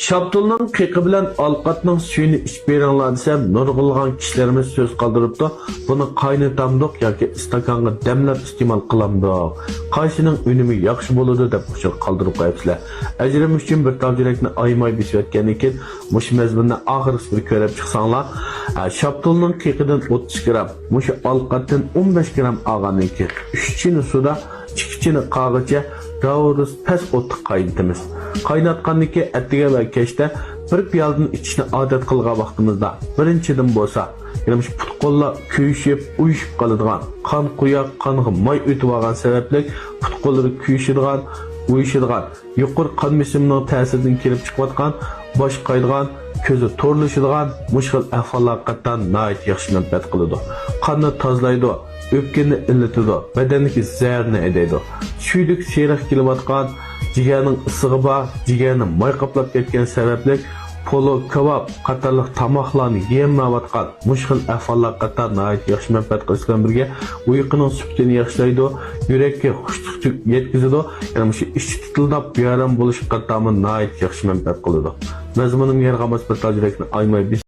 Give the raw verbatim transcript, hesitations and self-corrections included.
شاپتۇلنىڭ قېقى بىلەن ئالقاتنىڭ سۈيىنى ئىچىپ بېرىڭلار دېسەم، نۇرغۇنلىغان كىشىلىرىمىز سۆز قالدۇرۇپتۇ، بۇنى قاينىتامدۇق ياكى ئىستاكانغا دەملەپ ئىستېمال قىلامدۇق؟ قايسىنىڭ ئۈنۈمى ياخشى بولىدۇ دەپ ئۇچۇر قالدۇرۇپ قويۇپسىلەر. ئەجرىم ئۈچۈن بىر تال يۈرەكنى ئايىماي بېسىۋەتكەندىن كېيىن، مۇشۇ مەزمۇننى ئاخىرقىسى بىر كۆرۈپ چىقساڭلار، ئە، شاپتۇلنىڭ قېقىدىن ئوتتۇز گرام، مۇشۇ ئالقاتتىن ئون بەش گرام ئالغاندىن كېيىن، ئۈچ چىنە سۇدا ئىككى چىنە قاغىچە راۋۇرۇس پەس ئوتتا قاينىتىمىز. قايناتقاندىن كېيىن ئەتىگەن ۋە كەچتە بىر پىيالىدىن ئىچىشنى ئادەت قىلغان ۋاقتىمىزدا، بىرىنچىدىن بولسا، يەنە مۇشۇ پۇت-قوللار كۆيۈشۈپ، ئۇيۇشۇپ قالىدىغان، قان قۇياق، قانغا ماي ئۆتۈۋالغان سەۋەبلىك پۇت-قوللىرى كۆيۈشىدىغان، ئۇيۇشىدىغان، يۇقىرى قان بېسىمىنىڭ تەسىرىدىن كېلىپ چىقىۋاتقان باش قايىدىغان، كۆزى تورلىشىدىغان مۇشۇ خىل ئەھۋاللارغا قارىتا ناھايىتى ياخشى مەنپەئەت قىلىدۇ. قاننى تازىلايدۇ، ئۆپكىنى ئىللىتىدۇ، بەدەندىكى زەھەرنى ھەيدەيدۇ. سۈيدۈك سېرىق كېلىۋاتقان، جىگەرنىڭ ئىسسىقى بار، جىگەرنى ماي قاپلاپ كەتكەن سەۋەبلىك پولۇ، كاۋاپ قاتارلىق تاماقلارنى يېيەلمەيۋاتقان مۇشۇ خىل ئەھۋاللارغا قارىتا ناھايىتى ياخشى مەنپەئەت قىلىش بىلەن بىرگە، ئۇيقۇنىڭ سۈپىتىنى ياخشىلايدۇ، يۈرەككە خۇشلۇق يەتكۈزىدۇ، يەنە مۇشۇ ئىچى تىتىلداپ بىئارام بولۇشقا قارىتامۇ ناھايىتى ياخشى مەنپەئەت قىلىدۇ. مەزمۇنۇمغا يارىغان بولسا بىر تال يۈرەكنى ئايىماي